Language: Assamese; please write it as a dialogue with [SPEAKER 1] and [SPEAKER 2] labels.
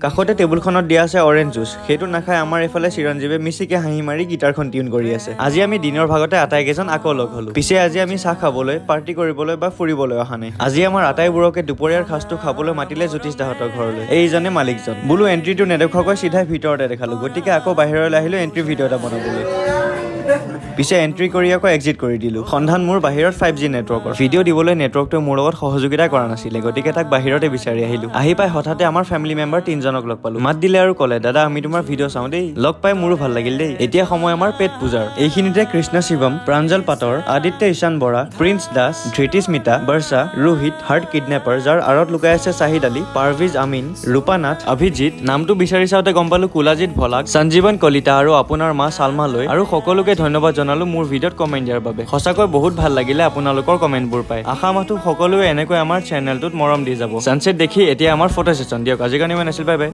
[SPEAKER 1] কাষতে টেবুলখনত দিয়া আছে অৰেঞ্জ জুচ। সেইটো নাখাই আমাৰ এইফালে চিৰঞ্জীৱে মিচিকে হাঁহি মাৰি গীটাৰখন টিউন কৰি আছে। আজি আমি দিনৰ ভাগতে আটাইকেইজন আকৌ লগ হলো। পিছে আজি আমি চাহ খাবলৈ, পাৰ্টি কৰিবলৈ বা ফুৰিবলৈ অহা নাই। আজি আমাৰ আটাইবোৰকে দুপৰীয়াৰ সাজটো খাবলৈ মাতিলে জ্যোতিষ দাহঁতৰ ঘৰলৈ। এইজনে মালিকজন। বোলো এণ্ট্ৰিটো নেদেখুৱাকৈ চিধাই ভিতৰতে দেখালো, গতিকে আকৌ বাহিৰলৈ আহিলো এণ্ট্ৰি ভিডিঅ' এটা বনাবলৈ। পিছে এণ্ট্ৰি কৰি আকৌ এক্সিট কৰি দিলোঁ। সন্ধান মোৰ বাহিৰত 5G নেটৱৰ্কৰ। ভিডিঅ' দিবলৈ নেটৱৰ্কটোৱে মোৰ লগত সহযোগিতা কৰা নাছিলে, গতিকে তাক বাহিৰতে বিচাৰি আহিলোঁ। আহি পাই হঠাতে আমাৰ ফেমিলি মেম্বাৰ তিনিজনক লগ পালোঁ। মাত দিলে আৰু ক'লে, "দাদা, আমি তোমাৰ ভিডিঅ' চাওঁ দেই।" লগ পাই মোৰো ভাল লাগিল দেই। এতিয়া সময় আমাৰ পেট পূজাৰ। এইখিনিতে কৃষ্ণ শিৱম, প্ৰাঞ্জল পাটৰ, আদিত্য ঈশান বৰা, প্ৰিন্স দাস, ধৃতিস্মিতা, বৰ্ষা, ৰোহিত, হাৰ্ট কিডনেপাৰ, যাৰ আঁৰত লুকাই আছে চাহিদ আলী, পাৰভিজ আমিন, ৰূপানাথ, অভিজিত, নামটো বিচাৰি চাওঁতে গম পালো কুলাজিত ভলাক, সঞ্জীৱন কলিতা আৰু আপোনাৰ মা ছালমালৈ আৰু সকলোকে ধন্যবাদ জনালো মোৰ ভিডিঅ'ত কমেণ্ট দিয়াৰ বাবে। সঁচাকৈ বহুত ভাল লাগিলে আপোনালোকৰ কমেণ্টবোৰ পাই। আশা মাথো সকলোৱে এনেকৈ আমাৰ চেনেলটোত মৰম দি যাব। ছানছেট দেখি এতিয়া আমাৰ ফটো ছেশ্যন। দিয়ক, আজিৰ কাৰণে ইমান আছিল। Bye bye.